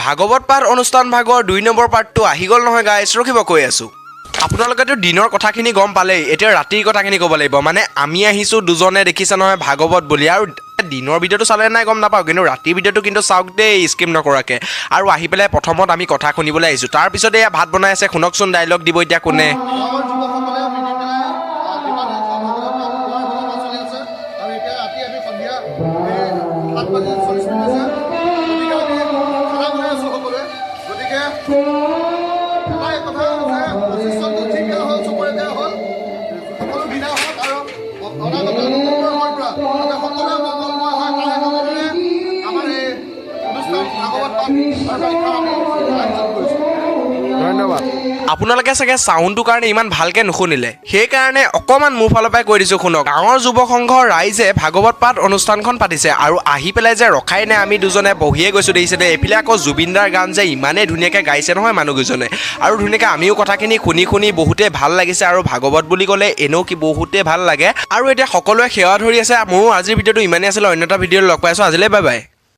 ভাগৱত পাঠ অনুষ্ঠান ভাগৰ 2 নম্বৰ পাৰ্টটো আহি গ'ল নহয় গাইছ, ৰখিব কৈ আছোঁ। আপোনালোকেতো দিনৰ কথাখিনি গম পালেই, এতিয়া ৰাতিৰ কথাখিনি ক'ব লাগিব। মানে আমি আহিছোঁ দুজনে, দেখিছে নহয়, ভাগৱত বুলি। আৰু দিনৰ ভিডিঅ'টো চালে নাই গম নাপাওঁ, কিন্তু ৰাতিৰ ভিডিঅ'টো কিন্তু চাওক দেই স্কিপ নকৰাকৈ। আৰু আহি পেলাই প্ৰথমত আমি কথা শুনিবলৈ আহিছোঁ, তাৰপিছতে এয়া ভাত বনাই আছে। শুনকচোন, ডাইলগ দিব এতিয়া কোনে। গাঁৱৰ যুৱকসকলে মিলি পেলাই দীপাৱলী ভাগৱত পুৱাৰ ভাগত চলি আছে আৰু এতিয়া ৰাতি আমি সন্ধিয়া এই 7 বাজি 40 মিনিট হৈছে। গতিকে আমি খানা বনাই আছোঁ সকলোৱে। গতিকে এটাই কথা যে 25 চনটো যি বেয়া হ'ল, চবৰে বেয়া হ'ল, সকলো বিনাশ হওক আৰু অনাগত নতুন বৰ্ষৰ পৰা যাতে সকলোৱে মংগলময় হয়, তাৰে কামনাৰে আমাৰ এই অনুষ্ঠান ভাগৱত পাঠ আৰু ব্যাখ্যা আমি আয়োজন কৰিছোঁ। ধন্যবাদ। আপোনালোকে চাগে চাউণ্ডটোৰ কাৰণে ইমান ভালকে নুশুনিলে, সেইকাৰণে অকণমান মোৰ ফালৰ পৰাই কৈ দিছোঁ, শুনক। গাঁৱৰ যুৱক সংঘৰ ৰাইজে ভাগৱত পাঠ অনুষ্ঠানখন পাতিছে আৰু আহি পেলাই যে ৰখাই নাই, আমি দুজনে বহিয়ে গৈছোঁ, দেখিছে দেই। এইফালে আকৌ জুবিনদাৰ গান যে ইমানেই ধুনীয়াকৈ গাইছে নহয় মানুহকেইজনে, আৰু ধুনীয়াকৈ আমিও কথাখিনি শুনি শুনি বহুতেই ভাল লাগিছে। আৰু ভাগৱত বুলি ক'লে এনেও কি বহুতেই ভাল লাগে। আৰু এতিয়া সকলোৱে সেৱা ধৰি আছে। মোৰো আজিৰ ভিডিঅ'টো ইমানেই আছিলে, অন্য এটা ভিডিঅ'ত লগ পাইছোঁ। আজিলৈ বাই বাই।